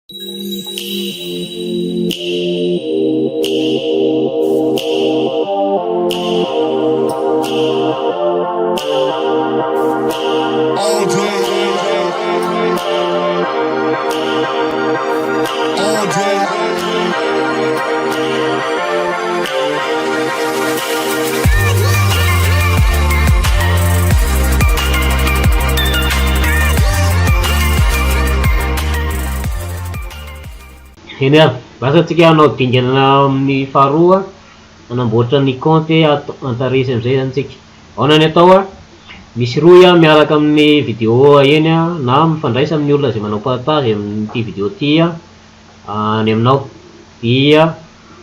Eny ary, lasa tsika hanao dingana amin'ny faharoa hanamboatra ny kaonty ato Antaresy amin'izay izany tsika. Ahoana ny atao a? Misy rohy miaraka amin'ny vidéo eny na mifandraisa amin'ny olona izay manao partage amin'ity vidéo ity any aminao. Dia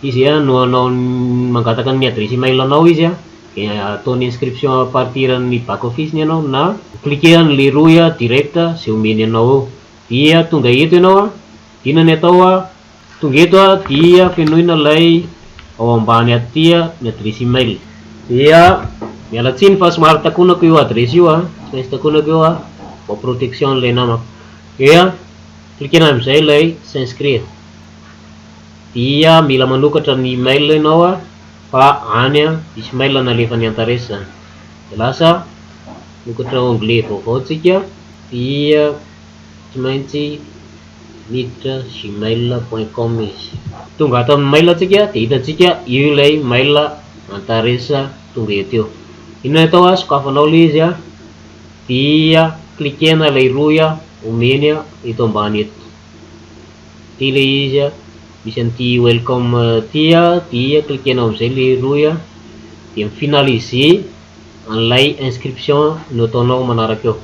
izy no hanao mangataka ny adresse email anao izy dia ataony inscription à partir ny back office-ny ianao na mi-cliquer an'ilay rohy direct izay omeny anao eo. Dia tonga eto ianao a, inona ny atao a? Tonga eto a dia fenoina ilay ao ambany ato ity ny adresse email. Dia miala tsiny fa somary takonako io adresse io a, tsy maintsy takonako io a, mba protection an'ilay namako. Dia cliquer-na amin'izay ilay s'inscrire. Dia mila manokatra ny email ianao a, fa any misy mail nalefan'i Antares zany. Dia lasa manokatra onglet vaovao tsika dia tsy maintsy miditra gmail point com izy. Tonga ato amin'ny mail tsika dia hitantsika io ilay mail Antares tonga eto io. Inona ny atao a? Sokafanao ilay izy a, dia cliquer-na ilay rohy omeny eto ambany eto. Ity ilay izy a, misy an'ity welcome ity a, dia cliquer-nao amin'izay ilay rohy a, dia mi-finaliser an'ilay inscription no ataonao manaraka eo.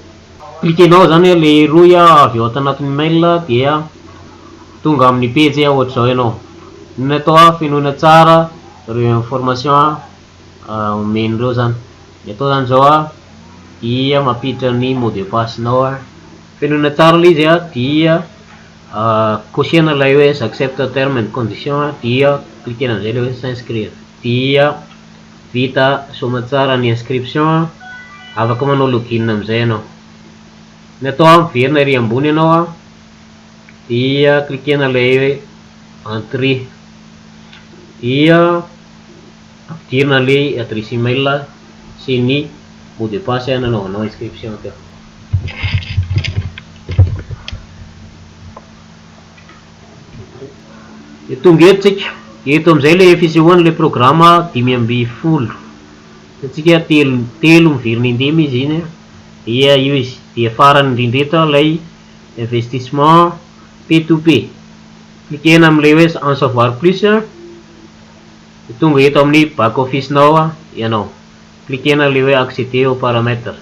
Cliquer-nao izany ilay rohy avy ao anatin'ny mail dia tonga amin'ny pejy ohatr'izao ianao. Inona atao a? Fenoina tsara ireo information omeny ireo izany. Ny atao izany izao a, dia mampiditra ny mot de passe-nao a. Fenoina tsara ilay izy a, dia cocher-na ilay hoe j'accepte termes and conditions dia cliquer-na amin'izay ilay hoe s'inscrire. Dia vita soamantsara ny inscription, afaka manao login amin'izay ianao. Ny atao a, miverina ery ambony ianao a, dia cliquer-na ilay hoe entrée, dia ampidirina ilay adresse email sy ny mot de passe nanaovanao inscription teo. Dia tonga eto tsika, eto amin'izay ilay fisehoan'ilay programa 15. Hitantsika telo telo miverina indimy izy iny dia io izy. Dia farany indrindra eto ilay investissement P to P. Cliquer-na amin'ilay hoe en savoir plus dia tonga eto amin'ny back office-nao ianao. Cliquer-na ilay hoe accéder aux paramètres.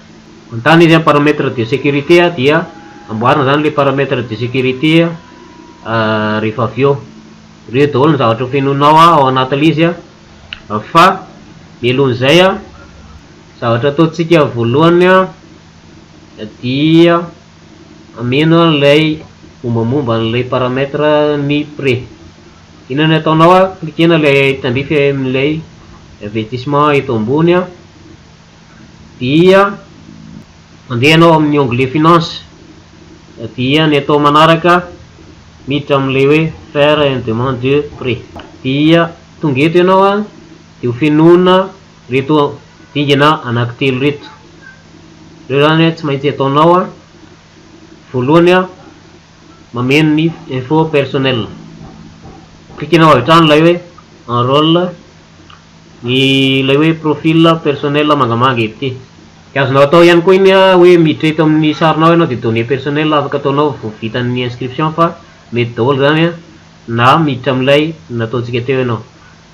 Manontany izy paramètres de sécurité dia amboarina izany ilay paramètres de sécurité rehefa avy eo. Ireo daholo ny zavatra ho fenoinao ao anatin'ilay izy fa mialohan'izay zavatra ataontsika voalohany dia hameno an'ilay mombamomba an'ilay paramètre ny prêt. Inona ny ataonao? Cliquer-na ilay tandrify amin'ilay investissement eto ambony dia mandeha ianao amin'ny onglet finance dia ny atao manaraka miditra amin'ilay hoe faire une demande de prêt. Dia tonga eto ianao dia ho fenoina ireto dingana anankitelo ireto. Ireo izany tsy maintsy ataonao. Voalohany mameno ny info personnel. Cliquer-nao avy hatrany ilay hoe enrôle ny ilay hoe profil personnel mangamanga eto ity. Dia azonao atao ihany koa iny hoe miditra eto amin'ny sarinao ianao dia données personnelles afaka ataonao vao vita ny inscription fa mety daholo izany na miditra amin'ilay nataontsika teo ianao.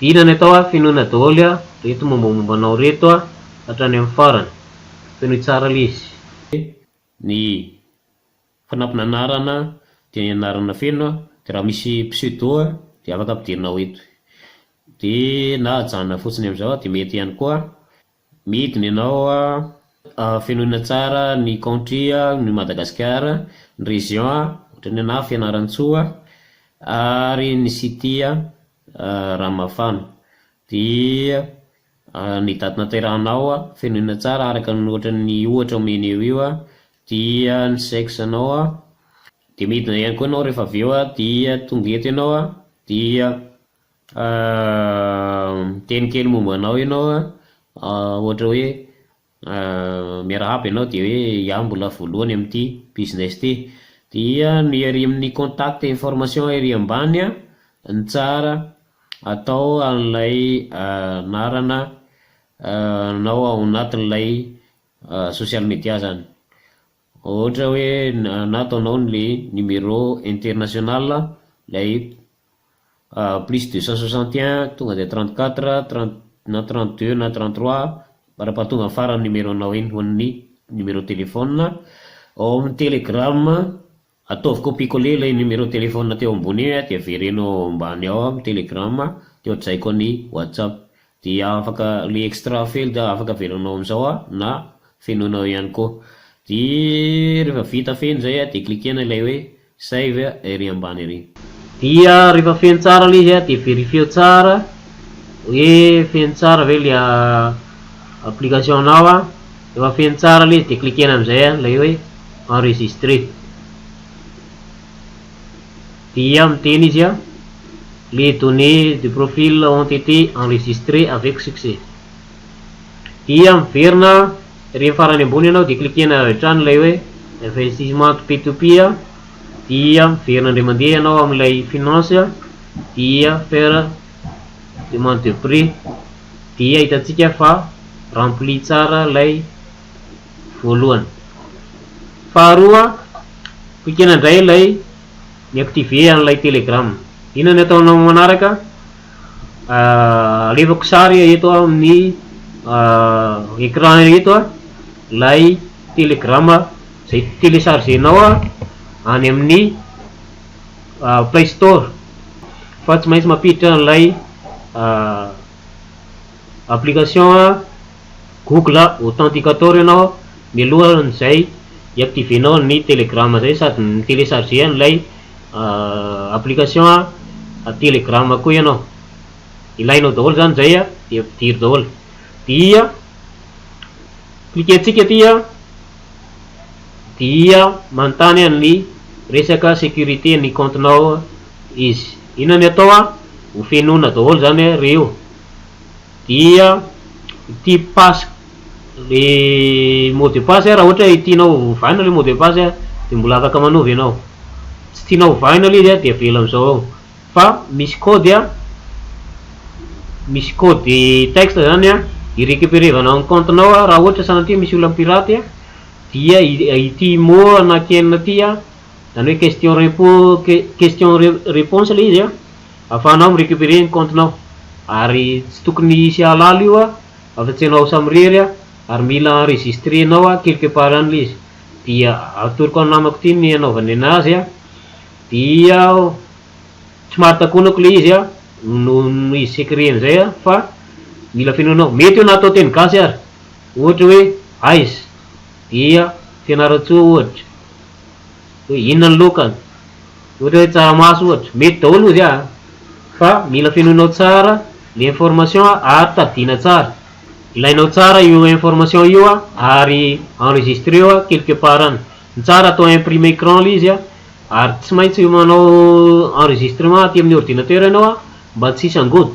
Dia inona ny atao? Fenoina daholo ireto mombamomba anao ireto hatrany amin'ny farany. Fenoy tsara ilay izy. Ny fanampin'anarana dia ny anarana feno dia raha misy pseudo dia afaka ampidirinao eto. Dia na ajanona fotsiny amin'izao dia mety ihany koa. Midina ianao, fenoina tsara ny country, ny Madagasikara, ny région ohatran'ny anà Fianarantsoa ary ny city Ranomafana. Dia ny daty naterahanao fenoina tsara araka ny ohatran'ny ohatra omena eo io dia ny sexe anao. Dia midina ihany koa ianao rehefa avy eo an, dia tonga eto ianao an, dia miteny kely momba anao ianao an, ohatra hoe miarahaba ianao dia hoe iaho mbola voalohany amin'ity business ity. Dia ny ery amin'ny contact information ery ambany an, ny tsara atao an'ilay anarana anao ao anatin'ilay social media zany. Ohatra hoe na ataonao le numéro international ilay plus 261 tonga dia 34 30 na 32 na 33 mandra-pahatonga ny faran'ny numéro-nao iny ho an'ny numéro téléphone. Ao amin'ny telegram, ataovy copier coller ilay numéro téléphone teo ambony iny dia avereno ao ambany ao amin'ny telegram dia ohatr'izay koa ny whatsapp. Dia afaka le extra field afaka avelanao amin'izao na fenoinao ihany koa. Dia rehefa vita feno izay dia cliquer-na ilay hoe save ery ambany ery. Dia rehefa feno tsara ilay izy dia verifieo tsara hoe feno tsara ve ilay application-nao an. Rehefa feno tsara ilay izy dia cliquer-na amin'izay ilay hoe enregistrer. Dia miteny izy an, les données de profil ont été enregistrées avec succès. Dia miverina ery amin'ny farany ambony ianao dia cliquer-na avy hatrany ilay hoe investissement P2P dia miverina indray mandeha ianao amin'ilay finance dia faire demande de prêt dia hitantsika fa rempli tsara ilay voalohany. Faharoa, cliquer-na indray ilay mi-activer an'ilay telegram. Inona ny ataonao manaraka? Alefako sary eto amin'ny écran eto ilay telegram izay télécharger-nao any amin'ny Play Store fa tsy maintsy mampiditra an'ilay application Google Authenticator ianao mialohan'izay hi-activer-nao ny telegram izay sady mi-télécharger an'ilay application telegram koa ianao. Ilainao daholo zany izay dia ampidiro daholo. Dia cliquer-ntsika aty an, dia manontany an'ny resaka sécurité ny compte-nao izy. Inona ny atao an? Ho fenoina daholo zany ireo. Dia ity passe le mot de passe raha ohatra hoe tianao ovaina le mot de passe dia mbola afaka manova ianao. Tsy tianao ovaina ilay izy dia avela amin'izao ao. Fa misy code an, misy code texte zany an, hi-récupérer-vanao ny compte-nao raha ohatra sanatria misy olona mi-pirate an, dia ity mot anankienina ity an, zany hoe question repo- question réponse ilay izy an, ahafahanao mi-récupérer ny compte-nao. Ary tsy tokony hisy hahalala io an, afa-tsy ianao samirery an, ary mila enregistrer-nao quelque part any ilay izy. Dia atoroko an'ny namako ity ny hanaovany anazy an, dia somary takonako ilay izy an, noho izy secret an'izay an, fa mila fenoinao. Mety io na atao teny gasy ary, ohatra hoe aiza, dia Fianarantsoa ohatra, hoe inona ny lokany, ohatra hoe tsaramaso ohatra, mety daholo ozy an, fa mila fenoinao tsara le information ary tadidiana tsara, ilainao tsara io information io an, ary enregistreo quelque part any, ny tsara atao imprime écran le izy an, ary tsy maintsy manao enregistrement aty amin'ny ordinateur ianao an, mba tsy hisy angody,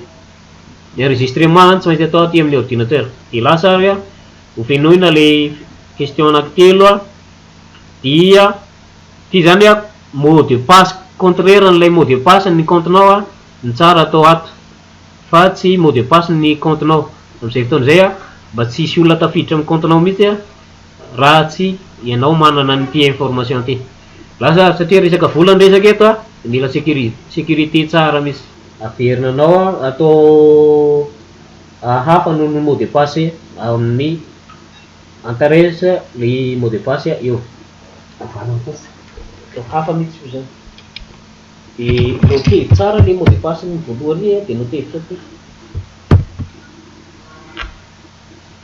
ny enregistrement tsy maintsy atao aty amin'ny ordinateur, de lasa ary an, ho fenoina le question anankitelo an, dia ity zany an mot de passe contraire an'ilay mot de passe ny compte-nao an, ny tsara atao ato fa tsy mot de passe ny compte-nao, amin'izay fotoana izay an mba tsy hisy olona tafiditra amin'ny compte-nao mihitsy an raha tsy ianao manana an'ity information ity. Lasa satria resaka vola ny resaka eto an, de mila sécuri- sécurité tsara mihitsy. Averina anao an, atao hafa noho ny mot de passe amin'ny Antares le mot de passe eo. Atao hafa mihitsy io zany. De noter tsara le mot de passe ny voalohany iny de noter aty.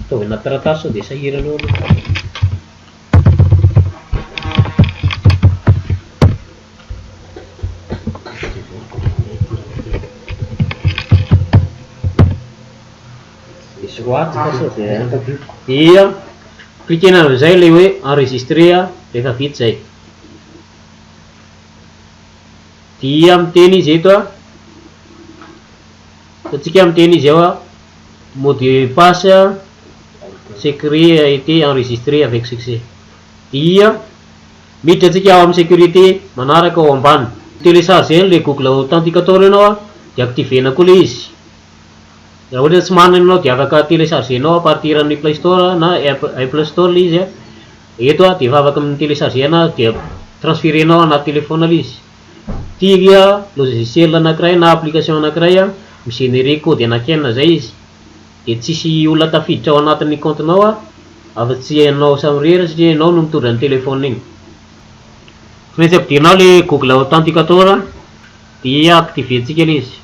Ataovy anaty taratasy sao de sahirana eo aloha. Dia cliquer-na amin'izay ilay hoe enregistrer rehefa vita izay. Dia miteny izy eto a, hitantsika miteny izy ao a, mot de passe secret a été enregistré avec succès. Dia miditra antsika ao amin'ny sécurité manaraka ao ambany. Télécharger an'ilay Google Authenticator ianao a, dia activer-na koa ilay izy. Raha ohatra tsy manana ianao dia afaka télécharger-nao à partir an'ny Play Store na Apple Store ilay izy a. Eto a, dia efa afaka mi-télécharger-na dia transférer-nao anaty téléphone ilay izy. Ity a logiciel anankiray na application anankiray a, mi-générer code anankienina zay izy. Dia tsisy olona tafiditra ao anatin'ny compte-nao a, afa-tsy ianao samirery satria ianao no mitondra ny téléphone iny. Tsy maintsy ampidirinao ilay Google Authenticator dia activer-ntsika ilay izy.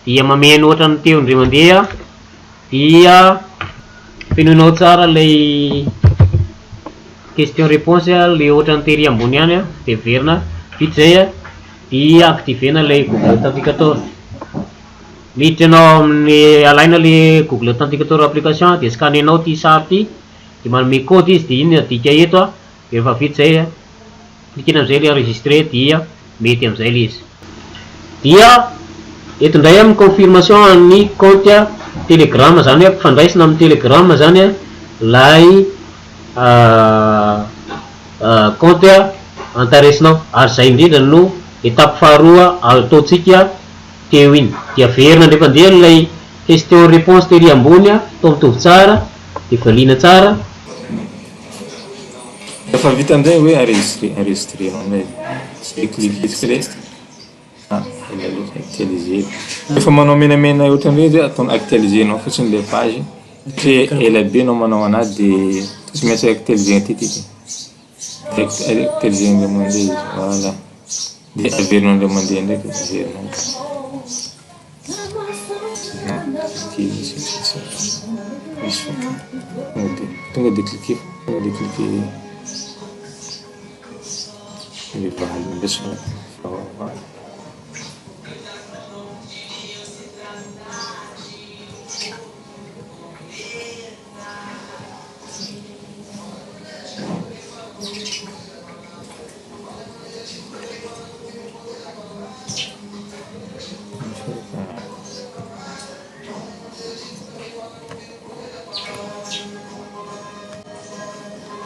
Dia mameno ohatran'ny teo indray mandeha dia fenoinao tsara ilay question réponse ilay ohatran'ny tery ambony ihany a, dia miverina vita zay a, dia activer-na ilay Google Authenticator. Miditra ianao amin'ny alaina ilay Google Authenticator application dia scanner-nao ity sary ity dia manome code izy dia iny adika eto a, dia rehefa vita zay a, cliquer-na amin'izay ilay enregistrer dia mety amin'izay ilay izy. Dia eto indray amin'ny confirmation an'ny compte Telegram, zany hoe ampifandraisina amin'ny Telegram zany a ilay compte antaresinao, ary zay indrindra no étape faharoa ataontsika teo iny. Dia averina indray mandeha ilay question réponse tery ambony a, atao mitovy tsara dia valiana tsara. Rehefa vita amin'izay hoe enregistrer, enregistrer amin'izay zay cliquer le ah ela loatra actualiser. Rehefa manao menamena ohatran'ireny zay atao actualiser-nao fotsiny le page satria ela be anao manao anazy dia tsy maintsy actualiser ty ty. Actualiser indray mandeha izy, voilà. Dia averinao indray mandeha ndraiky averinao. Non, cliquer izy tsy misy fa tonga dia cliquer, tonga dia cliquer le valiny ndraiky voilà.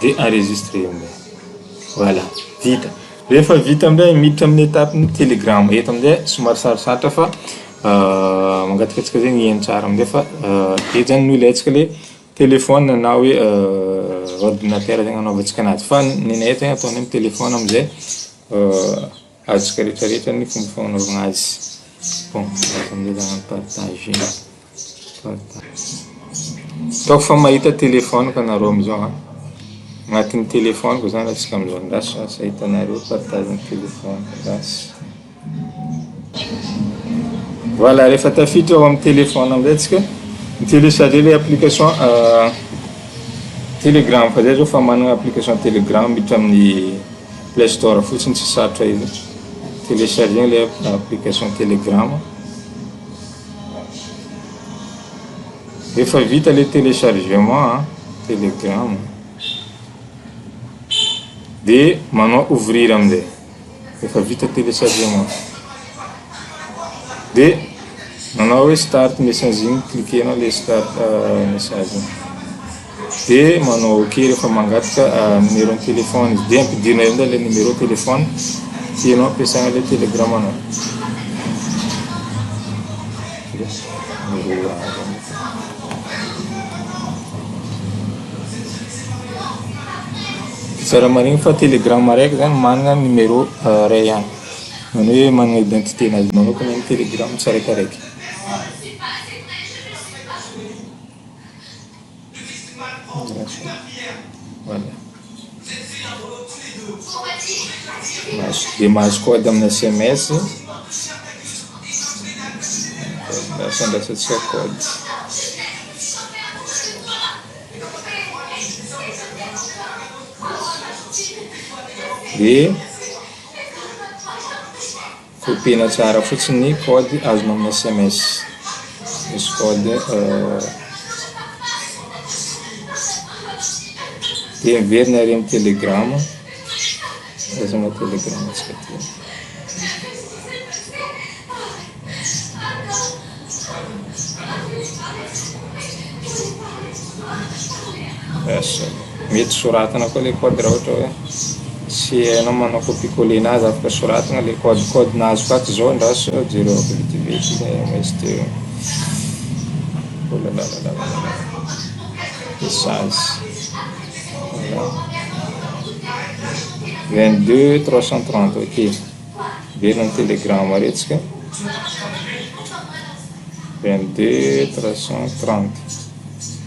Dia enregistré amin'izay. Voilà, vita. Rehefa vita amin'izay miditra amin'ny étape ny Telegram. Eto amin'izay somary sarosarotra fa mangataka antsika zegny hihaino tsara amin'izay fa eto zany no ilaintsika le téléphone na hoe ordinateur zegny anaovantsika anazy fa nenay eto zegny ataonay amin'ny téléphone amin'izay azontsika rehetrarehetra ny fomba fagnanovana azy. Bon, lasa amin'izay za hagnano partager. Partage. Ataoko fa mahita téléphone-ko anareo amizao an. Agnatin'ny téléphone-ko zany antsika amizao. Andraso asa hitanareo partage ny téléphone. Andraso. Voilà, rehefa tafiditra ao amin'ny téléphone amin'izay tsika, mi-télécharger le application Telegram fa zay zao fa manana application Telegram miditra amin'ny Play Store fotsiny tsy sarotra izy. Télécharger le application Telegram. Rehefa vita le téléchargement Telegram dia manao ouvrir amin'izay. Rehefa vita téléchargement dia manao hoe start messaging, cliquer-nao le start messaging. Dia manao ok rehefa mangataka numéro ny téléphone izy. Dia ampidirina eo amin'izay le numéro téléphone tianao ampiasana le Telegram anao. Numéro Tsara marigny fa Telegram araiky zany manana numéro ray ihany. Zany hoe manana identité nazy manokana ny Telegram tsiraikaraiky. Voilà. Mahazo dia mahazo code amin'ny SMS. Lasa andrasantsika code. Dia copiena tsara fotsiny ny code azonao amin'ny SMS. Misy code dia miverina ary amin'ny Telegram. Aiza moa Telegram antsika ty? Andraso, mety soratana koa le code raha ohatra hoe tsy hainao manao copie coller nazy afaka soratana le code, code nahazo ato zao andraso jereo vetivety MST oh là là là là là là message voilà 22 330 ok Miverina amin'ny telegram ary tsika 22 330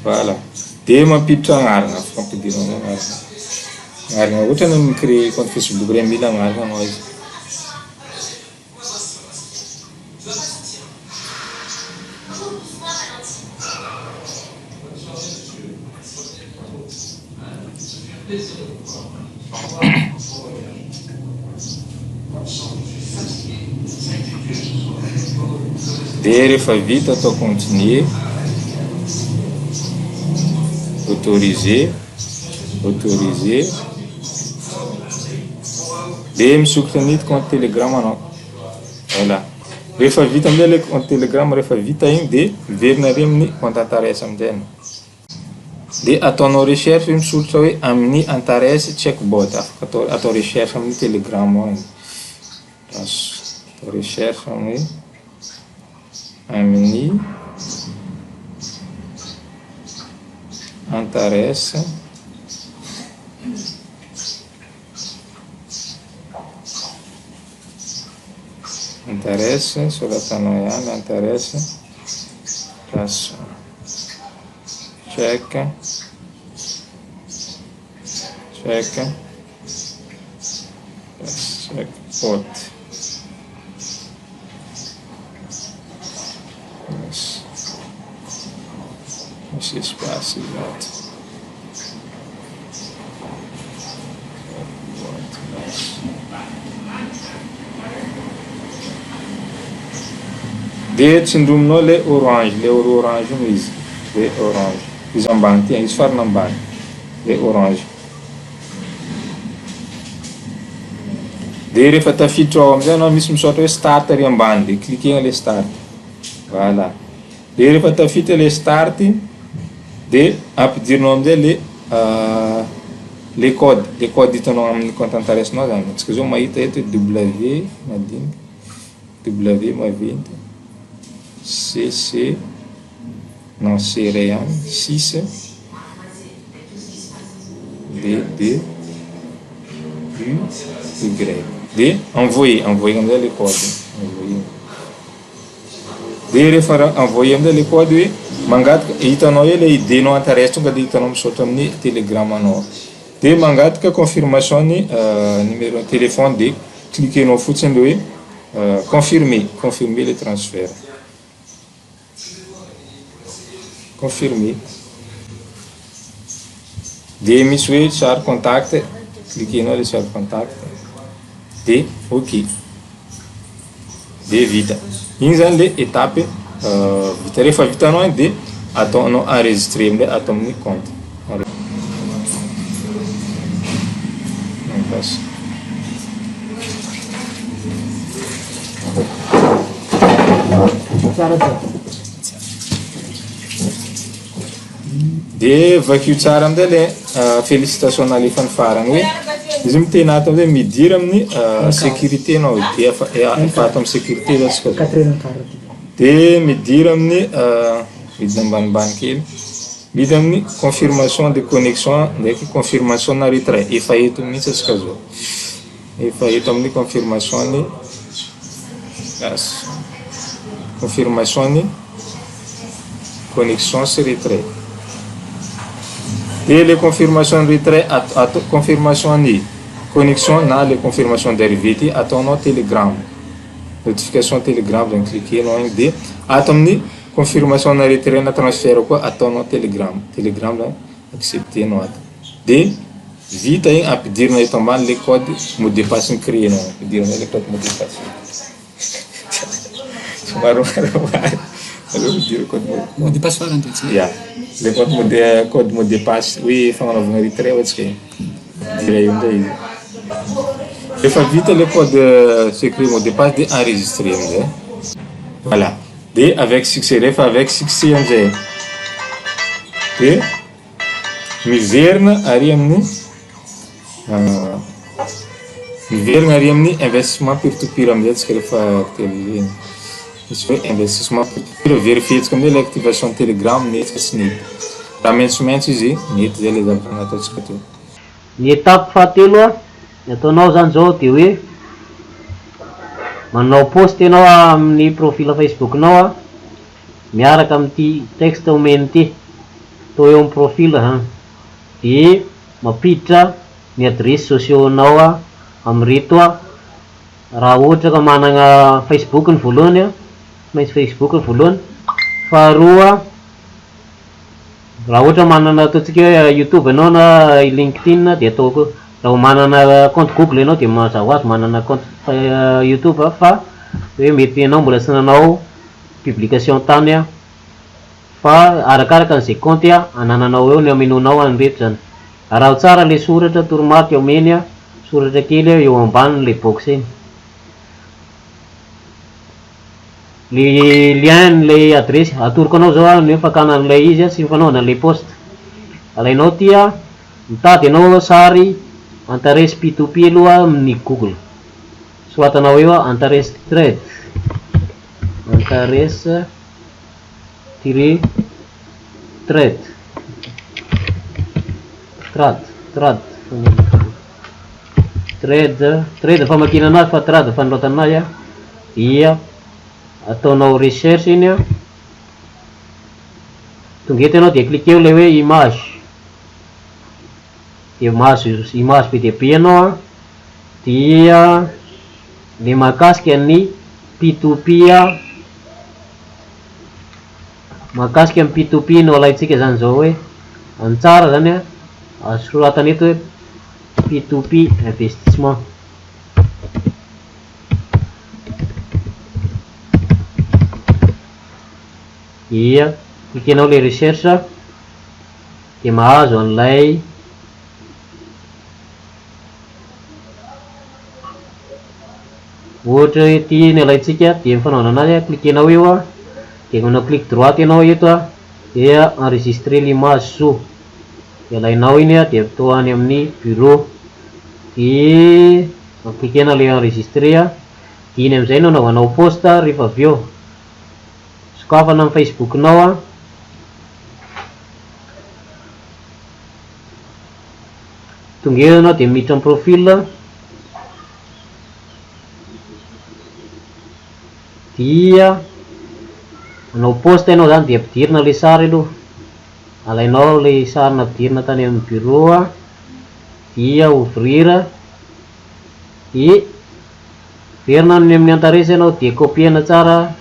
voilà de mampiditra agnarana afaka ampidirana agnarana agnarana ohatra ny mi-créer compte facebook regny mila agnarana anao izy. Dia rehefa vita atao continuer, autoriser, autoriser, dia misokatra ny compte telegram anao. Voilà. Rehefa vita amin'izay ilay compte telegram, rehefa vita iny dia miverina ary amin'ny compte Antares amin'izay ianao. Dia ataonao recherche hoe misoratra hoe amin'ny Antares checkbot, afaka atao atao recherche amin'ny telegram ao iny. Atao recherche amin'ny amin'ny Antares. Antares, soratanao ihany Antares, place check, check, check bot. Misy espace izy ato. Dia tsindrominao le orange, le orange io izy, le orange, izy ambany ty, izy farany ambany, le orange. Dia rehefa tafiditra ao amin'izay anao, misy misoratra hoe start ary ambany, dia cliquer le start. Voilà. Dia rehefa tafita le start dia ampidirinao amin'izay le le code, le code hitanao amin'ny compte Antares-nao zany. Antsika zao mahita eto hoe W madinika, W maventy, CC, non C iray ihany, 6, D D U Y. Dia envoyer, envoyer amin'izay le code, envoyer. Dia rehefa envoyer amin'izay le code hoe mangataka, hitanao eo ilay ID-nao Antares tonga dia hitanao misaotra amin'ny telegram-nao. Dia mangataka confirmation ny numéro téléphone dia cliquer-nao fotsiny le hoe confirmer, confirmer le transfert. Confirmer. Dia misy hoe sary contact, cliquer-nao ilay sary contact, dia ok. Dia vita. Igny zany le étape vita. Rehefa vitanao igny dia ataonao enregistrer amindray ato amin'ny compte. Dia vakio tsara amin'izay le félicitation nalefany farany hoe izy miteny ato amin'izay midira amin'ny sécurité nao dia efa efa ato amin'ny sécurité zao tsika zao. Dia midira amin'ny midina ambanimbany kely. Midina amin'ny confirmation de connexion ndraiky confirmation na retrait efa eto mihitsy antsika zao. Efa eto amin'ny confirmation ny confirmation ny connexion sy retrait. Dia le confirmation ny retrait ato confirmation ny connexion na le confirmation d'arrivée ty ataonao telegram. Notification telegram zany cliquer-nao igny dia ato amin'ny confirmation na retrait na transfert koa ataonao telegram. Telegram zany accepter-nao ato. Dia vita igny ampidirina eto ambany le code mot de passe ni-créer-nao, ampidirina le code mot de passe. Somary maromaro. Aleo ampidirina code mot Mot de passe farany dia tsy Ya, le code mot de code mot de passe hoe fagnanaovana retrait ohatsy ka igny. Ampidirina eo indray izy. Rehefa vita le code secret mot de passe dia enregistrer amizay. Voilà. Dia avec succès, rehefa avec succès amizay dia. Miverina ary amin'ny miverina ary amin'ny investissement peer to peer amin'izay tsika rehefa actualiser. Misy hoe investissement peer to peer, verifier-tsika amin'izay ilay activation telegram mety sa tsy mety. Raha maitsomaitso izy, mety zay ilay zavatra nataontsika teo. Ny étape fahatelo a, ny ataonao zany zao de hoe manao post ianao amin'ny profil Facebook-nao a, miaraka amin'ity texte omeny ity, atao eo amin'ny profil zany, de mampiditra ny adresy sociaux-nao a amin'ireto a, raha ohatra ka manana Facebook ny voalohany a, tsy maintsy Facebook ny voalohany, faharoa raha ohatra manana ataontsika hoe YouTube ianao na LinkedIn dia atao koa, raha vao manana compte Google ianao dia mazava ho azy manana compte YouTube fa hoe mety ianao mbola tsy nanao publication tany an, fa arakaraka an'izay compte anananao eo no amenoanao an'ireto zany. Araho tsara le soratra toromarika omeny an, soratra kely eo ambanin'ilay box iny. Ny lien n'ilay adiresy, atoroko anao zao ny hoe fakana an'ilay izy sy ny fanaovana an'ilay post. Alainao ity an, mitady ianao sary Antares P2P aloha amin'ny google. Soratanao eo Antares Trade, Antares tiret trade, trad, trad, trade, trade famakiana anazy fa trad fanoratana anazy an, dia ataonao recherche iny an, tonga eto ianao dia cliquer ilay hoe image, dia mahazo image be dia be ianao an, dia le mahakasika ny P2P an, mahakasika ny P2P no alaintsika zany zao hoe ny tsara zany an, soratana eto hoe P2P investissement. Dia cliquenao le recherche dia mahazo an'ilay ohatra hoe ity ny alaintsika dia ny fanaovana anazy an, cliquenao eo an, dia manao clic droite ianao eto an, dia enregistrer l'image sous, dia alainao iny an, dia atao any amin'ny bureau, dia cliquena ilay enregistrer an, dia iny amin'izay no anaovanao post rehefa avy eo, sokafana amin'ny Facebook-nao an. Tonga eo ianao dia miditra amin'ny profil dia manao post ianao zany dia ampidirina ilay sary aloha, alainao ilay sary nampidirina tany amin'ny bureau dia ouvrir dia miverina any amin'ny Antares ianao dia copier-na tsara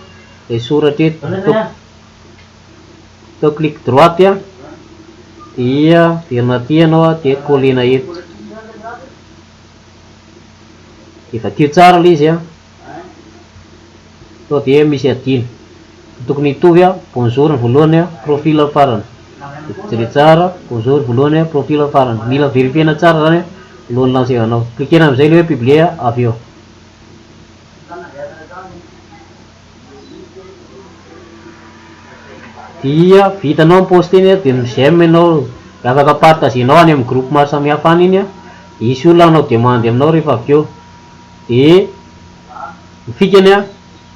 ilay soratra eto. Atao clic droite an, dia averina aty ianao an, dia coller-na eto. Dia vakio tsara ilay izy an, sao dia misy adino. Tokony hitovy an, bonjour ny voalohany an, profil ny farany. Dia jereo tsara, bonjour voalohany an, profil ny farany. Mila verifier-na tsara izany an, alohan'ny lancer-nao. Cliquer-na amin'izay ilay hoe publier avy eo. Dia vitanao ny post iny dia mi-j'aime ianao, dia afaka partager-nao any amin'ny groupe maro samihafa any iny an, dia hisy olona hanao demande aminao rehefa avy eo. Dia ny fikany an,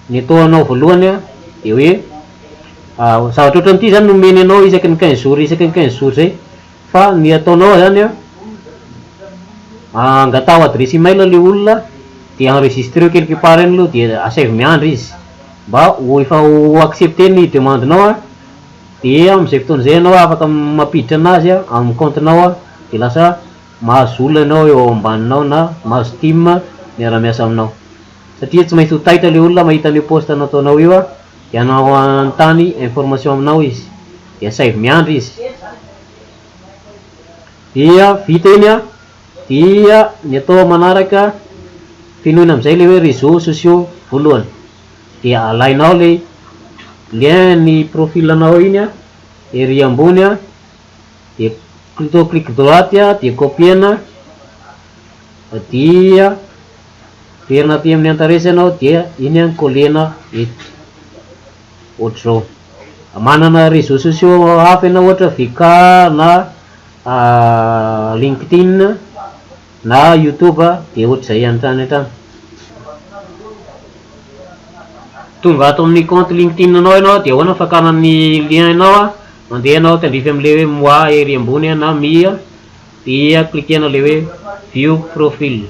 ny ataonao voalohany an, dia hoe zavatra ohatran'ity zany no omeny anao isaky ny quinze jours isaky ny quinze jours zay, fa ny ataonao zany an, angataho adresse email le olona dia enregistreo quelque part any aloha dia asaivo miandry izy mba ho efa ho accepter ny demande-nao an, dia amin'izay fotoana izay ianao afaka mampiditra anazy an amin'ny compte-nao an, dia lasa mahazo olona ianao eo ambaninao na mahazo team miara-miasa aminao, satria tsy maintsy ho taitra le olona mahita an'io post nataonao io an, dia hanao hanontany information aminao izy, dia asaivo miandry izy. Dia vita iny an, dia ny atao manaraka fenoina amin'izay ilay hoe réseaux sociaux voalohany, dia alainao ilay lien ny profil anao iny an, ery ambony an, dia atao clic droite an, dia copier-na, dia averina aty amin'ny Antares ianao dia iny an coller-na eto, ohatr'izao. Manana réseaux sociaux hafa ianao ohatra VK na. LinkedIn na YouTube dia ohatr'izay ihany hatrany hatrany. Tonga ato amin'ny compte LinkedIn anao ianao dia ahoana ny fakana ny lien ianao a? Mandeha ianao tandrify amin'ilay hoe moi ery ambony na mi dia cliquena ilay hoe view profil.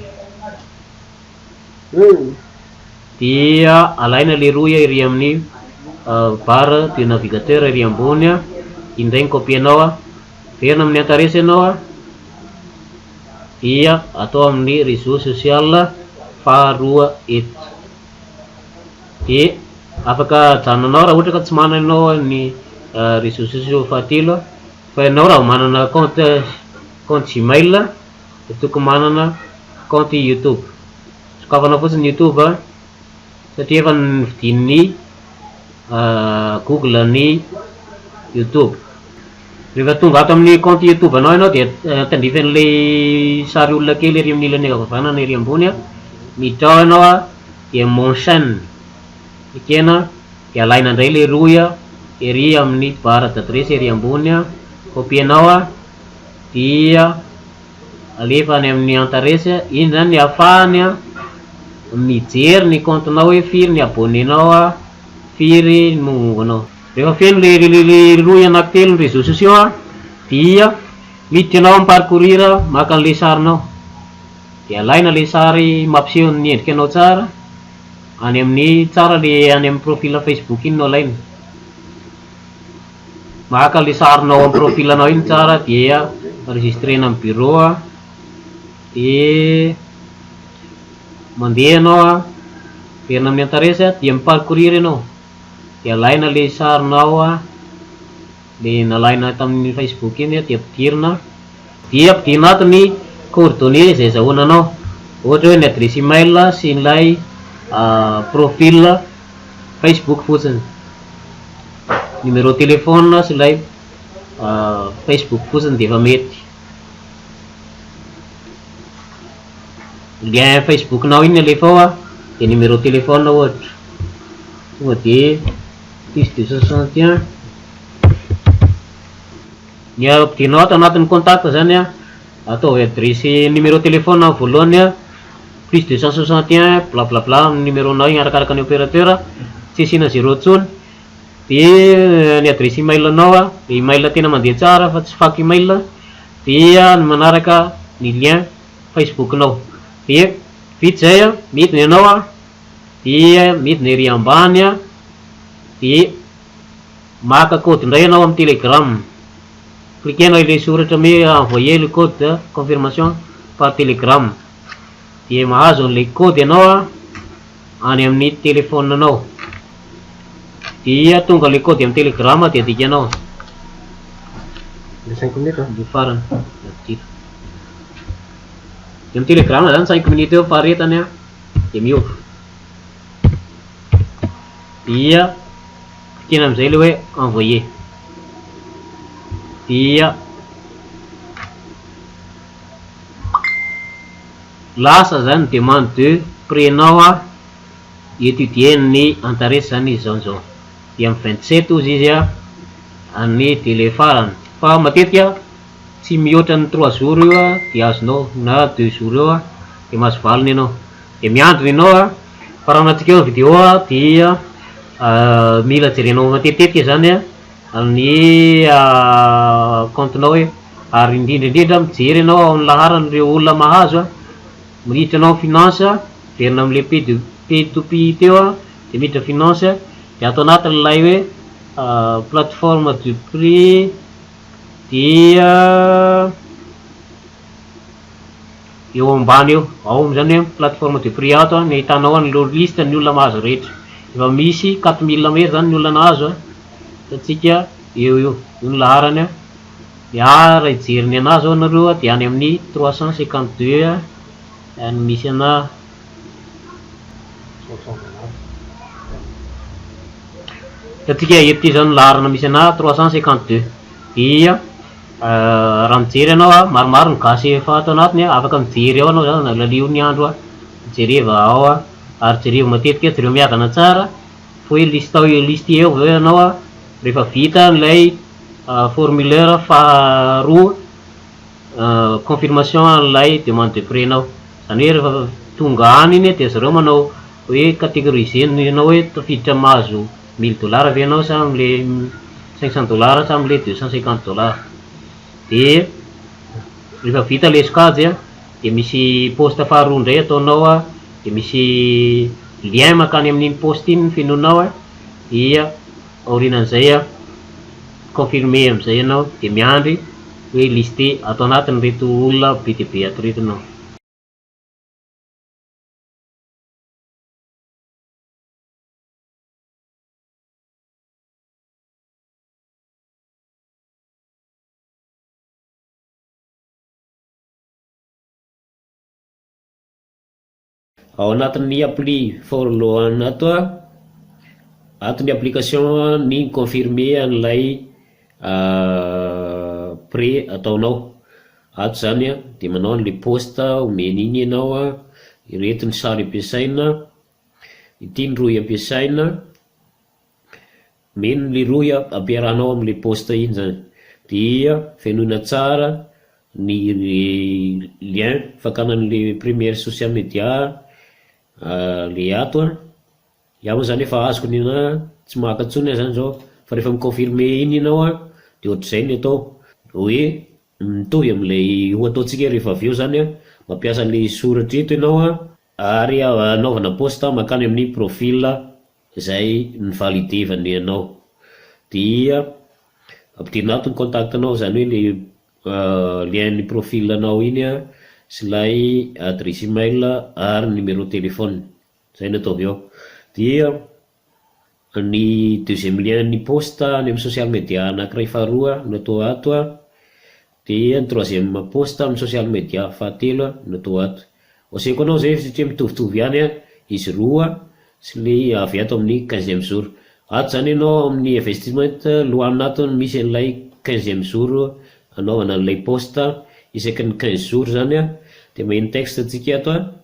Dia alaina ilay rohy ery amin'ny barre de navigateur ery ambony, iny indray ny copienao a, verina amin'ny Antares ianao a, dia atao amin'ny réseau social faharoa eto. Dia afaka ajanonanao raha ohatra ka tsy manana ianao ny réseaux sociaux fahatelo, fa ianao raha manana compte Gmail dia tokony manana compte YouTube. Sokafana fotsiny YouTube satria efa nividian'ny Google ny YouTube. Rehefa tonga ato amin'ny compte YouTube anao ianao dia tandrify an'ilay sary olona kely ery amin'ny ilany ankavanana ery ambony a, miditra ao ianao a, dia mon chaîne cliquena, dia alaina indray ilay rohy a ery amin'ny barre d'adresse ery ambony a, copienao a, dia alefa any amin'ny Antares. Iny zany ny ahafahany a mijery ny compte-nao hoe firy ny abonné-nao a, firy ny mombamomba anao. Rehefa feno le rohy anankitelo ny réseaux sociaux a, dia miditra ianao amin'ny parcourir maka an'ilay sarinao, dia alaina ilay sary mampiseho ny endrika anao tsara any amin'ny tsara le any amin'ny profil Facebook iny no alaina. Maka ilay sarinao amin'ny profil anao iny tsara dia enregistrena amin'ny bureau a, dia mandeha ianao a, verina amin'ny Antares a, dia mi-parcourir ianao, dia alaina ilay sarinao a, le nalaina tamin'ny Facebook iny dia ampidirina, dia ampidirina ato ny coordonnées izay azahoana anao, ohatra hoe ny adresse email sy ilay profil Facebook fotsiny, numéro téléphone sy ilay Facebook fotsiny dia efa mety. Lien Facebook-nao iny alefa ao a, dia numéro téléphone ohatra, tonga dia +261. Ny ampidirinao ato anatin'ny contact zany a, ataovy adresse numéro téléphone voalohany a, +261 bla bla bla amin'ny numéro-nao iny arakaraka ny opérateur, tsy asiana zéro intsony. Dia ny adresse email anao a, le email tena mandeha tsara fa tsy fake email, dia ny manaraka ny lien Facebook-nao. Dia vita zay a, midina ianao a, dia midina ery ambany a, dia maka code indray ianao amin'ny Telegram. Cliquena ilay soratra hoe envoyer le code de confirmation par Telegram. Dia mahazo an'ilay code ianao a any amin'ny téléphone anao. Dia tonga ilay code amin'ny Telegram dia adikanao. Le 5 minutes. Ny farany adika. Dia amin'ny Telegram zany 5 minutes eo faharetany a, dia miova. Dia cliquena amin'izay ilay hoe envoyer. Dia lasa zany demande de prêt-nao a, étudier ny Antares zany izy zao zao. Dia amin'ny 27 ozy izy a ny délai farany. Fa matetika tsy mihoatra ny 3 jours io a dia azonao, na 2 jours eo a dia mahazo valiny ianao. Dia miandry ianao a, fa raha anatsika eo vidéo a dia mila jerenao matetitetika zany a ny compte-nao hoe, ary indrindra indrindra mijery ianao ao amin'ny laharan'ireo olona mahazo a, miditra anao finance, verina amin'ilay P de P2P teo a, dia miditra finance, dia ato anatin'ilay hoe plateforme de prix, dia eo ambany eo ao zany hoe plateforme de prix ato a ny ahitanao an'ireo liste ny olona mahazo rehetra. Efa misy 4000 mahery zany ny olona nahazo a, hitantsika eo io, io ny laharany a. Dia raha hijery ny anazy ao nareo a dia any amin'ny 352 a ny misy ana. Hitantsika eto ty zao ny laharana misy ana 352. Dia raha mijery ianao a, maromaro ny gasy efa ato anatiny a, afaka mijery ao anao zany lalio ny andro a, mijereva ao a, ary jereo matetika, jereo miadana tsara fa hoe liste ao liste eo avy eo ianao a rehefa vita ilay formulaire faharoa. Confirmation an'ilay demande de prêt-nao. Izany hoe rehefa tonga any iny dia zareo manao hoe catégoriser anao hoe tafiditra mahazo mille dollars ve ianao sa amin'ilay 500 dollars sa amin'ilay 250 dollars. Dia rehefa vita ilay sokajy dia misy poste faharoa indray ataonao dia misy lien mankany amin'iny poste iny fenoinao dia aorianan'izay confirmer amin'izay ianao dia miandry hoe listé ato anatin'ireto olona be dia be ato ireto ianao. Ao anatin'ny appli for loan ato a, ato ny application ny mi-confirmer an'ilay prêt ataonao. Ato izany a dia manao an'ilay poste omeny iny ianao a, ireto ny sary ampiasaina, ity ny rohy ampiasaina, omeny ilay rohy ampiarahanao amin'ilay poste iny izany. Dia fenoina tsara ny lien fakana an'ilay première social media le ato an, iaho moa zany efa azoko ny anahy an, tsy maka intsony aho zany zao fa rehefa mi-confirmer iny ianao an dia ohatr'izay ny atao, hoe mitovy amin'ilay ho ataontsika rehefa avy eo zany an, mampiasa an'ilay soratra eto ianao an, ary anaovana post mankany amin'ny profil izay ni-valider-vany anao, dia ampidirina ato ny contact-nao izany hoe ilay lien-n'ny profil-nao iny an, sy ilay adresse email ary ny numéro téléphone, izay no atao avy eo. Dia ny deuxième lien-n'ny post any amin'ny social media anankiray faharoa no atao ato an, dia ny troisième post amin'ny social media fahatelo no atao ato. Asehoko anao izay satria mitovitovy ihany an izy roa sy ilay avy ato amin'ny quinzième jour. Ato izany ianao amin'ny investissement lohanina ato no misy an'ilay quinzième jour anaovana an'ilay post isaky ny quinze jours izany an, dia maheno texte tsika ato an,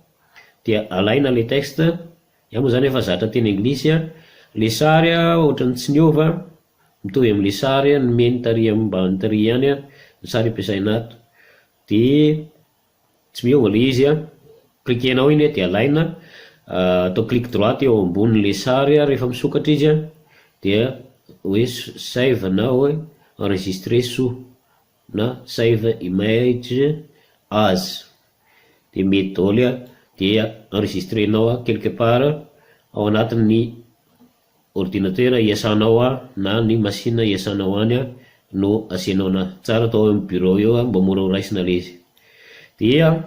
dia alaina ilay texte, iaho moa izany efa zatra teny anglisy an, ilay sary an ohatran'ny tsy niova, mitovy amin'ilay sary nomeny tary ambany tary ihany an ny sary ampiasaina ato, dia Tsy miova ilay izy an, cliquer-nao iny dia alaina, atao clic droit eo ambonin'ilay sary rehefa misokatra izy an, dia hoe save na hoe enregistrer sous na save image as, dia mety daholo an, dia enregistrer-nao quelque part ao anatin'ny ordinateur iasanao na ny machine iasanao any no asianao anazy. Tsara atao eo amin'ny bureau eo mba mora ho raisina ilay izy. Dia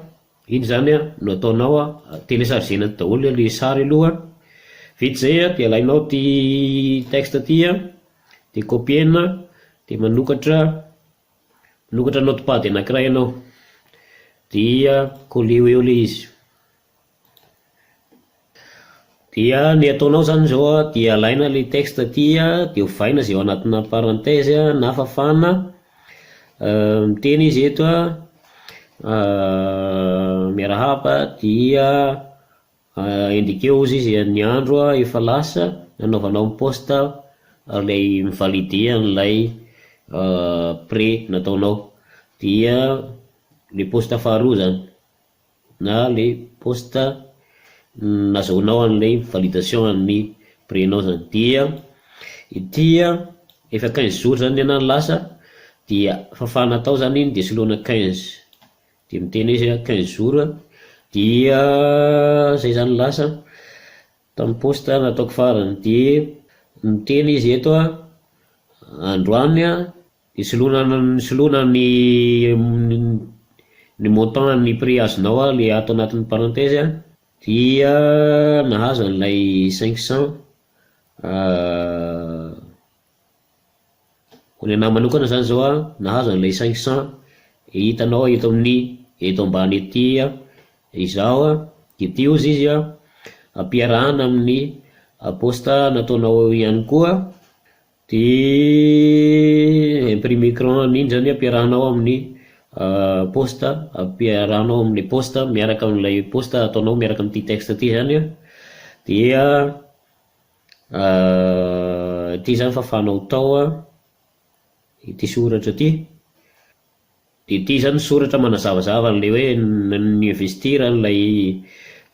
iny izany no ataonao, télécharger-na daholo ilay sary aloha, vita izay dia alainao ity texte ity dia copier-na dia manokatra manokatra notepad anankiray ianao dia coller-o eo ilay izy. Dia ny ataonao zany zao an, dia alaina ilay texte aty an, dia ovaina izay ao anatina parenthèse na fafana, miteny izy eto an, miarahaba dia indiquer hozy izy ny andro efa lasa nanaovanao ny poste ilay mi-valider an'ilay prêt nataonao, dia ilay poste faharoa zany. na le poste nazahoanao an'ilay validation an'ny prêt-nao zany dia ity efa quinze jours zany ny anah no lasa dia fafana tao zany iny dia soloina quinze dia miteny izy hoe quinze jours dia zay zany lasa tamin'ny poste nataoko farany dia miteny izy eto an androany an Nisoloana nisoloana ny ny montant ny prix azonao a le ato anatin'ny parenthèse a dia nahazo an'ilay 500 ho ny anahy manokana zany zao a nahazo an'ilay 500 hitanao eto amin'ny eto ambany ety a izaho a, ity hozy izy a ampiarahana amin'ny poste nataonao ihany koa. Dia imprime écran an'iny zany ampiarahanao amin'ny poste, ampiarahanao amin'ilay poste miaraka amin'ilay poste ataonao miaraka amin'ity texte ity zany an, dia ity zany fafanao tao an, ity soratra ity. Dia ity izany soratra manazavazava an'ilay hoe ni-investir an'ilay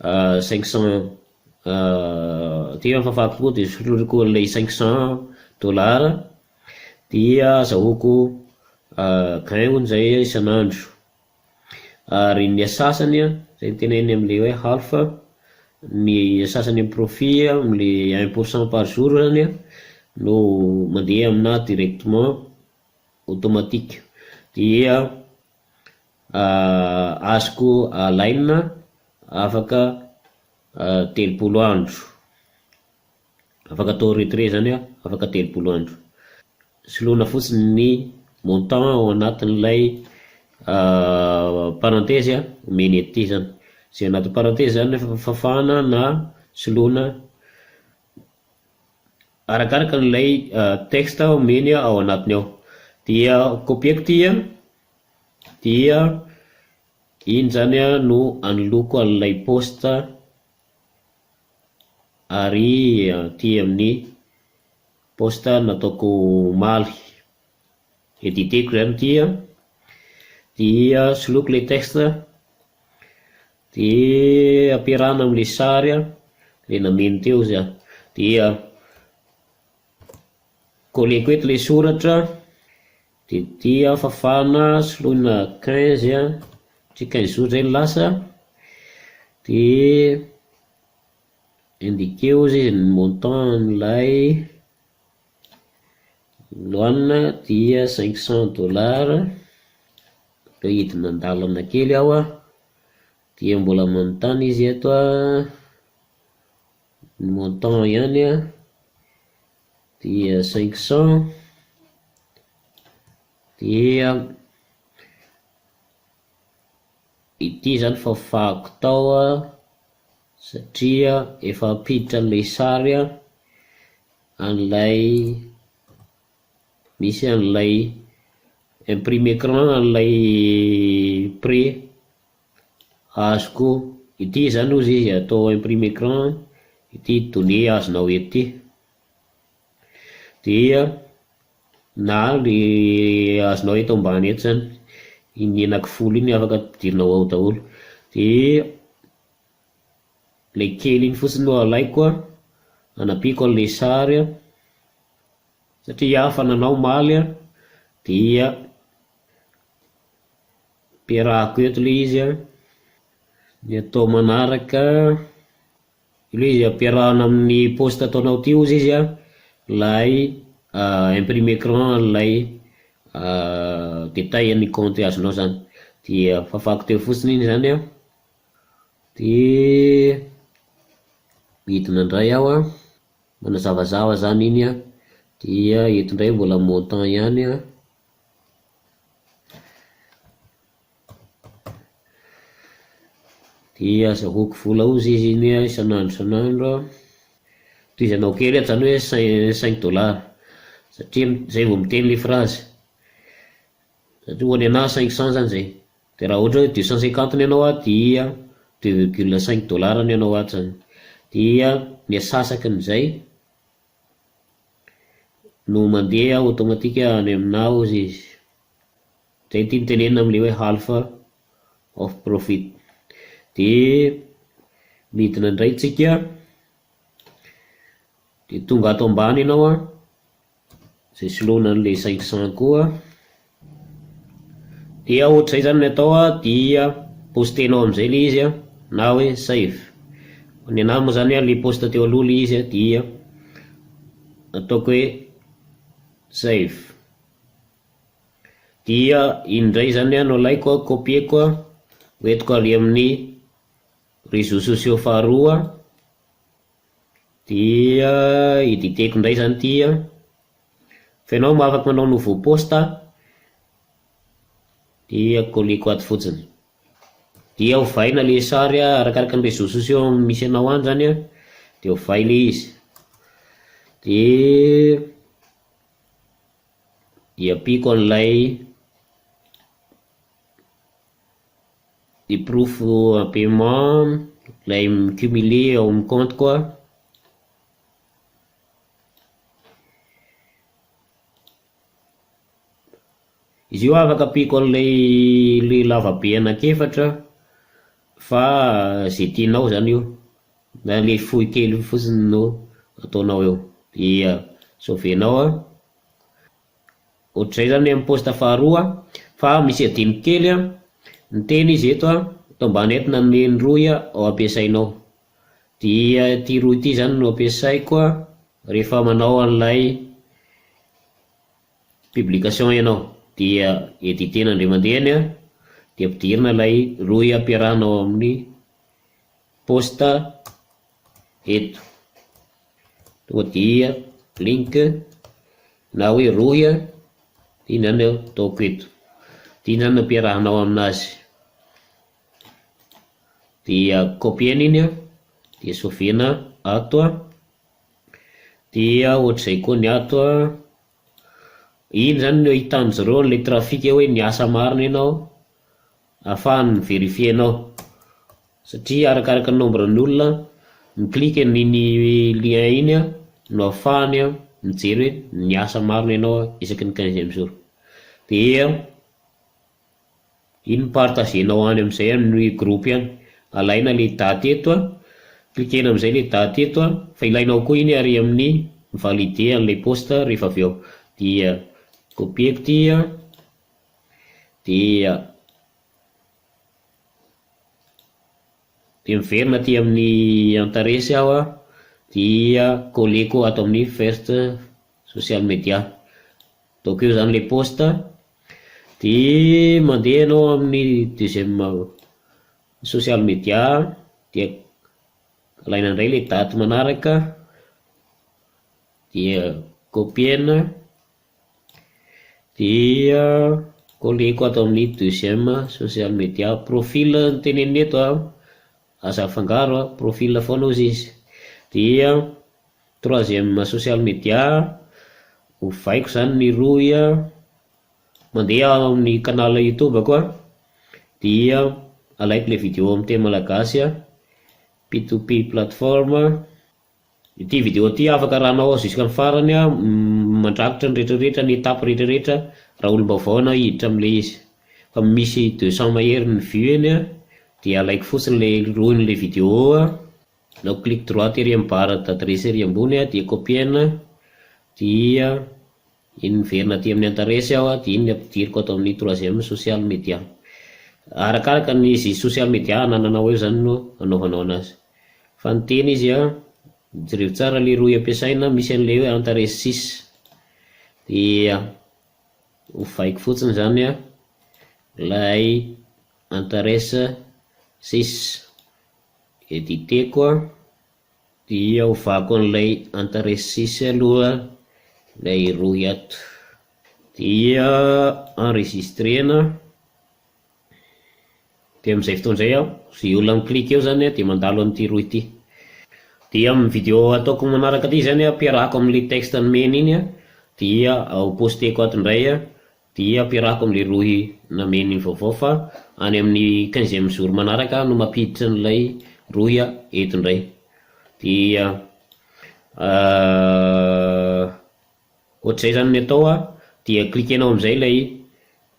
500 ity fafako koa dia soloiko an'ilay 500 dollars dia azahoako gain hono izay isan'andro. Ary ny asasany an, izay no teneniny amin'ilay hoe half, ny asasany amin'ny profit amin'ilay 1% par jour zany an no mandeha aminà directement automatique dia azoko alaina afaka 30 andro, afaka atao retrait zany an afaka 30 andro. Soloina fotsiny ny montant ao anatin'ilay parenthèse omeny ety zany. Izay anatin'ny parenthèse zany rehefa fafana na soloina arakaraka an'ilay texte omeny ao anatiny ao. Dia copier-ko ity an, dia iny zany an no anoloako an'ilay poste ary aty amin'ny poste nataoko omaly. Editeko zany ity an, dia soloiko ilay texte, dia ampiarahana amin'ilay sary an, ilay nameno teo izy an, dia coller-ko eto ilay soratra, dia ity an fafana soloina 15 an, satria 15 jours izay no lasa, dia indiquer hozy izy ny montant an'ilay loan dia 500 dollars, aleo hidina an-dalana kely aho an, dia mbola manontany izy eto an, ny montant ihany an, dia 500, dia ity zany fafako tao an, satria efa hampiditra an'ilay sary an, an'ilay misy an'ilay imprime écran an'ilay prêt azoko, ity zany hozy izy atao imprime écran ity données azonao eto ity, dia na le azonao eto ambany eto zany, iny anaky folo iny afaka ampidirinao ao daholo, dia ilay kely iny fotsiny no alaiko an, anampiako an'ilay sary an, satria aho efa nanao omaly an, dia ampiarahako eto ilay izy an, ny atao manaraka, ilay izy ampiarahana amin'ny poste ataonao ity hozy izy an, ilay imprime écran an'ilay détail an'ny compte azonao zany, dia fafako teo fotsiny iny zany an, dia midina indray aho an, manazavazava zany iny an, dia eto indray mbola montant ihany an, dia azahoako vola hozy izy iny an isan'andro isan'andro an, tohizanao kely ato zany hoe cinq dollars satria zay vao miteny ilay phrase, satria ho an'ny anahy 500 zany zay, dia raha ohatra hoe 250 ny anao an dia 2,5 dollars ny anao ato zany, dia ny asasakin'izay no mandeha automatique any aminà hozy izy. Zay ity no tenenina amin'ilay hoe half of profit. Dia midina indray tsika, dia tonga ato ambany ianao an, izay soloina an'ilay 500 koa, dia ohatr'izay zany ny atao an, dia postenao amin'izay ilay izy an, na hoe save. Ny anahy moa zany an, ilay poste teo aloha ilay izy an, dia ataoko hoe save. Dia iny indray zany an no alaiko an, copier-ko an, hoentiko ary amin'ny réseaux sociaux faharoa, dia editeko indray zany ity an, fa ianao afaka manao nouveau poste dia coller-ko ato fotsiny. Dia ovaina ilay sary an, arakaraka ny réseaux sociaux misy anao any zany an, dia ovay ilay izy. Dia dia ampiako an'ilay ny porofo en paiement ilay mi-cumuler ao amin'ny compte-ko an. Izy io afaka ampiako an'ilay ilay lavabe anankiefatra fa izay tianao izany io. Na ilay fohy kely io fotsiny no ataonao eo. Dia sauver-nao an. Ohatr'izay izany ny amin'ny post faharoa fa misy adino kely an, miteny izy eto an, eto ambany eto nanome ny rohy ao ampiasainao. Dia ity rohy ity izany no ampiasaiko an rehefa manao an'ilay publication ianao. Dia editer-na indray mandeha iny an, dia ampidirina ilay rohy ampiarahana ao amin'ny post eto. Tonga dia link na hoe rohy an, iny zany ataoko eto. Ity zany no ampiarahanao aminazy. Dia copier-na iny an, dia sauver-na ato an, dia ohatr'izay koa ny ato an, iny zany no ahitan-dry zareo an'ilay trafic hoe niasa marina ianao, ahafahany mi-verifier anao. Satria arakaraka ny nombre ny olona mi-clique an'iny lien iny no ahafahany mijery hoe niasa marina ianao isaky ny quinzième jour. Dia iny mi-partager-nao any amin'izay amin'ny groupe any. Alaina ilay daty eto an, cliquer-na amin'izay ilay daty eto an, fa ilainao koa iny ary amin'ny mi-valider an'ilay post rehefa avy eo. Dia copier-ko ity an, dia. Dia miverina aty amin'ny Antares aho an, dia coller-ko ato amin'ny first social media. Ataoko eo izany ilay post, dia mandeha ianao amin'ny deuxième social media, dia alaina indray ilay daty manaraka, dia copier-na. Dia coller-ko ato amin'ny deuxième social media. Profil no tenenina eto an, aza afangaro an, profil foana hozy izy. Dia troisième social media, ovaiko izany ny rohy an, mandeha aho amin'ny canal youtube-ko an, dia alaiko ilay vidéo amin'ny teny malagasy an, P to P plateforme. Ity vidéo ity afaka arahanao jusqu'à ny farany an, mandrakotra ny rehetra rehetra, ny étape rehetra rehetra raha olom-baovao ianao hiditra amin'ilay izy. Fa misy 200 mahery ny vue eny an, dia alaiko fotsiny ilay rohin'ilay vidéo an, manao clic droit ery amin'ny barre d'adresse ery ambony an, dia copier-na, dia iny miverina aty amin'ny Antares aho an, dia iny no ampidiriko ato amin'ny troisième social media. Arakaraka ny izay social media anananao eo izany no anaovanao anazy. Fa ny tena izy an, jereo tsara ilay rohy ampiasaina, misy an'ilay hoe Antares six. Dia ovaiko fotsiny izany an, ilay Antares six. Editeko an. Dia ovako an'ilay Antares six aloha ilay rohy ato. Dia enregistrena. Dia amin'izay fotoana izay aho, izay olona mi-clique eo izany dia mandalo an'ity rohy ity. Dia amin'ny vidéo ataoko manaraka ity izany ampiarahako amin'ilay texte nomena iny dia ho posteko ato indray dia ampiarahako amin'ilay rohy namena iny vaovao fa any amin'ny quinzième jour manaraka aho no mampiditra an'ilay rohy eto indray. Dia ohatr'izay izany ny atao dia cliquer-nao amin'izay ilay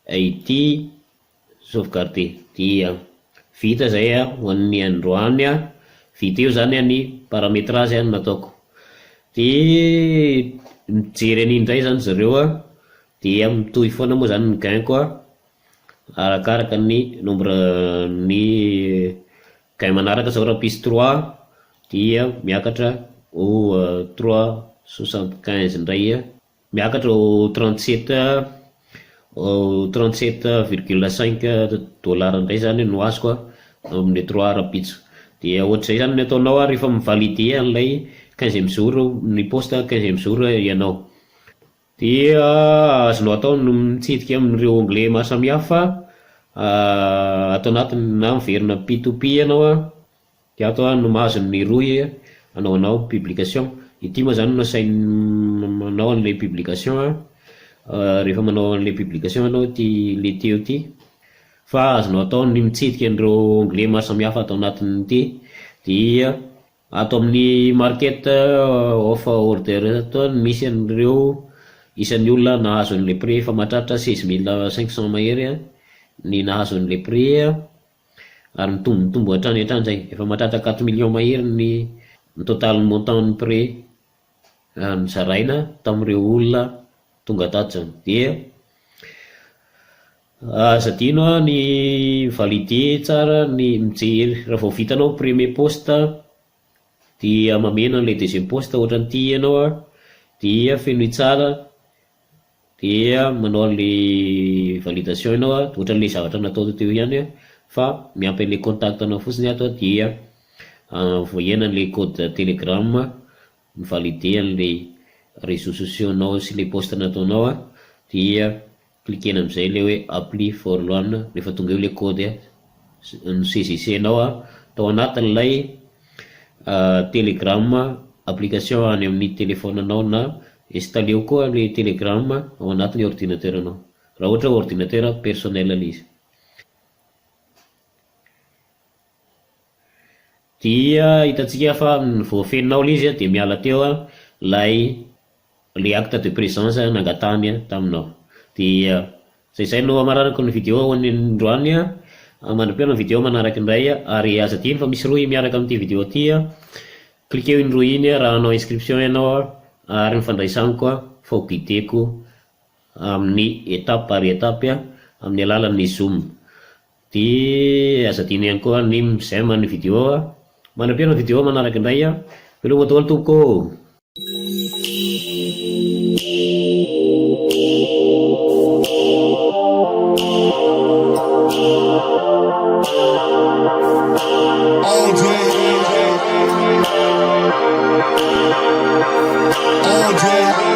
ity Sauvegarder dia vita zay a ho an'ny androany a, vita eo zany a ny parametrage a nataoko. Dia mijery an'iny indray zany zareo a, dia mitohy foana moa zany ny gain-ko a, arakaraka ny nombre ny gain manaraka zao raha pisy trois dia miakatra ho trois 75 indray a. Miakatra ho 37 ho 37 virgule cinq dollars indray zany no azoko amin'ny trois rahampitso. Dia ohatr'izay zany ny ataonao rehefa mi-valider an'ilay quinzième jour ny poste quinzième jour ianao. Dia azonao atao ny mitsidika amin'ireo onglet maro samihafa ato anatiny na miverina P to P ianao an, Dia ato aho no mahazo ny rohy anaovanao publication. Ity moa zany no asainy manao an'ilay publication an, rehefa manao an'ilay publication ianao ity le teo ity, fa azonao atao ny mitsidika an'ireo onglet maro samihafa ato anatin'ity, dia ato amin'ny market of order ato no misy an'ireo. isan'ny olona nahazo an'ilay prix efa mahatratra 16 500 mahery ny nahazo an'ilay prix ary mitombo mitombo hatrany hatrany zay, efa mahatratra 4 millions mahery ny total montant ny prêt nozaraina tamin'ireo olona tonga tato zany. Dia aza adino ny valider tsara ny mijery raha vao vitanao premier post dia mameno an'ilay deuxième post ohatran'ity ianao dia fenoy tsara, dia manao an'le validation ianao ohatran'le zavatra natao teo ihany fa miampy an'le contact anao fotsiny ato dia voahena an'le code Telegram, mivalider an'le réseaux sociaux anao sy le post nataonao dia cliquena amizay le hoe apply for loan rehefa tonga eo le code nosaisissenao tao anatin'ilay Telegram application any amin'ny téléphone-nao na installeo koa le Telegram ao anatin'ny ordinateur anao raha ohatra ordinateur personnel le izy. Dia hitantsika fa voafeninao le izy dia miala teo lay le acte de présence nangatahany taminao. Dia zay zay no amaranako ny vidéo androany mandra-pihaona ny vidéo manaraka indray ary aza adino fa misy rohy miaraka amin'ity vidéo ty. Cliqueo iny rohy iny raha hanao inscription ianao ary mifandraisa amiko fa ho guideko amin'ny étape par étape amin'ny alalan'ny Zoom. Dia aza adino ihany koa ny mi-j'aime ny vidéo. Mandra-pihaona ny vidéo manaraka indray. Veloma daholo tompoko. All day. All day.